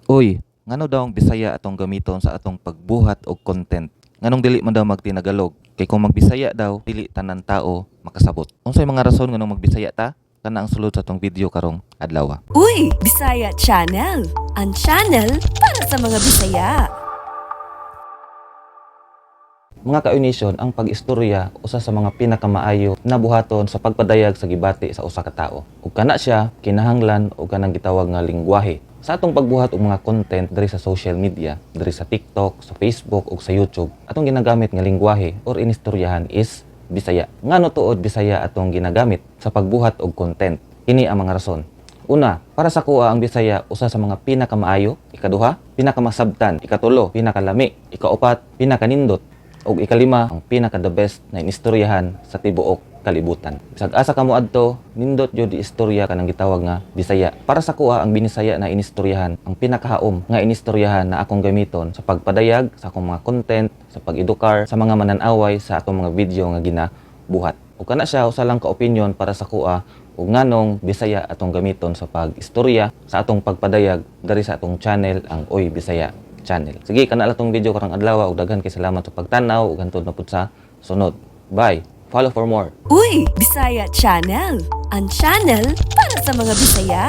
Uy, ngano daw ang Bisaya atong gamiton sa atong pagbuhat og content? Nganong dili man daw magtinagalog? Kay kung magbisaya daw, dili tanan tao makasabot. Unsay mga rason nganong magbisaya ta? Kana ang sulod sa atong video karong adlaw. Uy, Bisaya Channel! Ang channel para sa mga Bisaya. Mga ka-Nation, ang pag-istorya usa sa mga pinakamaayo na buhaton sa pagpadayag sa gibati sa usa ka tao. Ug kana siya kinahanglan og kanang gitawag nga lingwahe. Sa atong pagbuhat og mga content diri sa social media, diri sa TikTok, sa Facebook ug sa YouTube, atong ginagamit nga lingwahe or inistoryahan is Bisaya. Ngano tuod Bisaya atong ginagamit sa pagbuhat og content? Kini ang mga rason. Una, para sa akoa, ang Bisaya usa sa mga pinakamaayo. Ikaduha, pinakamasabtan. Ikatulo, pinakalami. Ikaupat, pinakanindot. Ug ikalima, ang pinaka the best na inistoryahan sa tibuok kalibutan. Bisag asa ka moadto, nindot jud istorya kanang gitawag nga Bisaya. Para sa akoa, ang Binisaya na inistoryahan, ang pinakahaom nga inistoryahan na akong gamiton sa pagpadayag sa akong mga content, sa pag-edukar sa mga manan-away sa atong mga video nga ginabuhat. Ug kana siya usa lang ka opinion para sa akoa ug nganong Bisaya atong gamiton sa pag-istorya sa atong pagpadayag diri sa atong channel, ang Oy Bisaya Channel. Sige, kana lang tong video karong adlaw ug daghan kay salamat sa pagtan-aw ug hantod na pud sa sunod. Bye. Follow for more. Uy, Bisaya Channel! Ang channel para sa mga Bisaya.